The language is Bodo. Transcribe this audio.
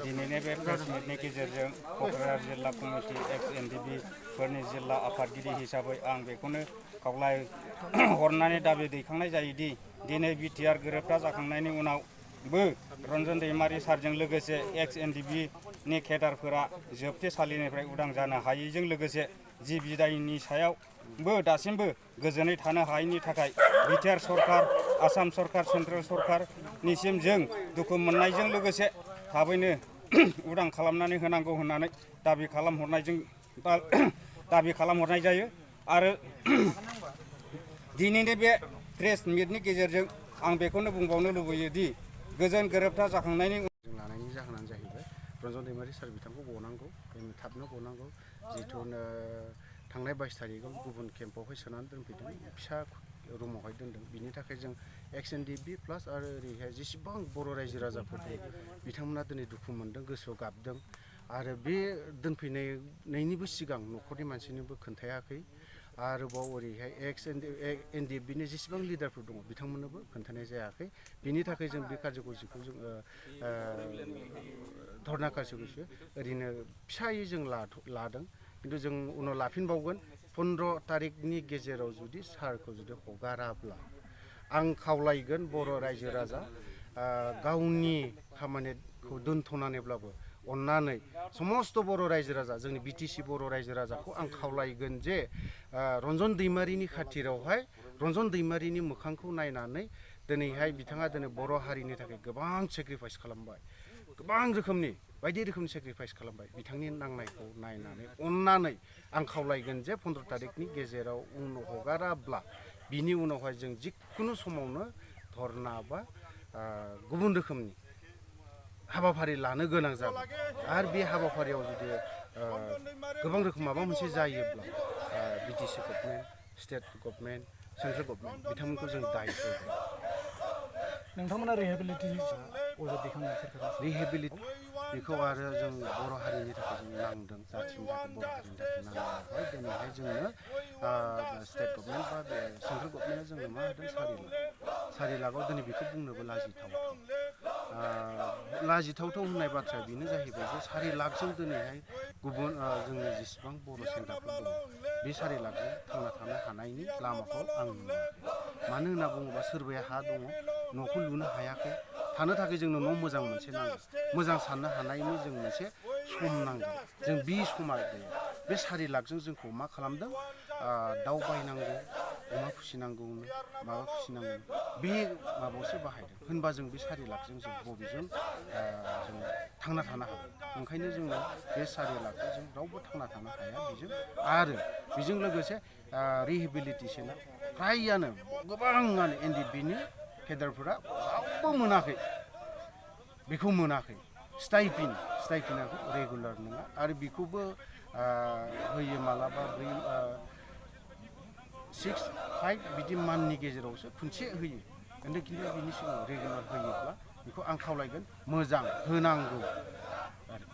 दिनैनि बे प्रेस मिटनि गेजेरजों क'क्राझार जिल्ला कमिटि एक्स एनडिएफबी फोरनि जिल्ला आफादगिरि हिसाबै आं बेखौनो खावलाय हरनानै दाबि दैखांनाय जायोदि दिनै बिटिआर गोरोबथा जाखांनायनि उनावबो रन्जन दैमारि सारजों लोगोसे एक्स एनडिएफबी केडारफोरा जोबथेसालिनिफ्राय उदां जानो हायैजों लोगोसे जि बिदायनि सायावबो दासिमबो गोजोनै थानो हायैनि थाखाय बिटिआर सरकार, आसाम सरकार, सेन्ट्रेल सरकारनिसिम जों दुखु मोननायजों लोगोसे थाबैनो उदां खालामनानै होनांगौ होननानै दाबि खालामहरनाय जायो। आरो दिनैनि बे प्रेस मिटनि गेजेरजों आं बेखौनो बुंबावनो लुबैयो दि गोजोन गोरोबथा जाखांनायनि जों लानायनि जाहोनानो जाहैबाय रन्जन दैमारि सार बिथांखौ गनांगौ, थाबनो गनांगौ। जिथु थांनाय 22 तारिखआव गुबुन केम्पआवहाय सोनानै दोनफैदों, फिसा रुमावहाय दोनदों। बिनि थाखाय जों एक्स एनडिएफबी प्लास आरो ओरैहाय जेसेबां बर' रायजो राजाफोर दं बिथांमोना दिनै दुखु मोनदों, गोसोआव गाबदों। आरो बे दोनफैनायनिबो सिगां न'खरनि मानसिनोबो खोन्थायाखै। आरोबाव ओरैहाय एक्स एनडिएफबीनि जेसेबां लिडारफोर दङ बिथांमोननोबो खोन्थानाय जायाखै। बिनि थाखाय जों बे कार्यक्रमखौ जों धरना कार्यक्रमखौ ओरैनो फिसायै जों लादों, खिन्थु जों उनाव लाफिनबावगोन। 15 तारिखनि गेजेराव जुदि सारखौ जुदि हगाराब्ला आं खावलायगोन बर' रायजो राजा गावनि खामानिखौ दोनथ'नानैब्लाबो अन्नानै समस्त बर' रायजो राजा, जोंनि बिटिसि बर' रायजो राजाखौ आं खावलायगोन जे रन्जन दैमारिनि खाथिरावहाय रन्जन दैमारिनि मोखांखौ नायनानै दिनैहाय बिथाङा बर' हारिनि थाखाय गोबां सेक्रिफाइस खालामबाय, गोबां रोखोमनि बायदि रोखोमनि सेक्रिफाइस खालामबाय। बिथांनि नांनायखौ नायनानै अन्नानै आं खावलायगोन जे 15 तारिखनि गेजेराव उनाव हगाराब्ला बिनि उनावहाय जों जिखुनु समावनो धरना बा गुबुन रोखोमनि हाबाफारि लानो गोनां जागोन। आरो बे हाबाफारियाव जुदि गोबां रोखोम माबा मोनसे जायोब्ला BTC government, state government, central government बिथांमोनखौ जों दाय होगोन। नोंथांमोना रिहेबिलिटेसन अजद दैखांनाय रिहेबिलिट बेखौ आरो जों बर' हारिनि थाखाय जों नांदों, जाथिनि थाखाय बर' हारिनि थाखाय नांनायावहाय दिनैहाय जोंनो स्टेट गभर्नमेन्ट बा बे सेन्ट्रेल गभर्नमेन्टआ जोंनो मा होदों 4 लाखआव दिनै बेखौ बुंनोबो लाजिथावथाव होननाय बाथ्राया बेनो जाहैबाय जे 4 लाखजों दिनैहाय गुबुन जोंनि जेसेबां बर' सेंग्राफोर दङ बे 4 लाखजों थांना थानो हानायनि लामाखौ आं नुवाखै। मानो होनना बुङोबा सोरबाया हा दङ, न'खौ लुनो हायाखै, थानो थाखाय जोंनो न' मोजां मोनसे नांगौ, मोजां साननो हानायनि जों मोनसे सम नांगौ। जों बे समा गैया। बे 4 लाखजों जोंखौ मा खालामदों, दाउ बायनांगौ, अमा फिसिनांगौनो, माबा फिसिनांगौ, बे माबायावसो बाहायदों। होनबा जों बे 4 लाखजों जों बबेजों जों थांना थानो हागोन। ओंखायनो जोङो बे 4 लाखजों जों रावबो थांना थानो हाया बेजों। आरो बेजों लोगोसे रिहेबिलिटेसना फ्रायानो गोबाङानो एनडिएफबिनि केडारफोरा रावबो मोनाखै, बेखौ मोनाखै। स्टाइपेन्डआबो रेगुलार नङा आरो बेखौबो होयो मालाबा 6-5 बिदि मान्थनि गेजेरावसो खनसे होयो। खिन्थु बिनि सिगाङाव रेगुलार होयोब्ला बेखौ आं खावलायगोन मोजां होनांगौ आरो।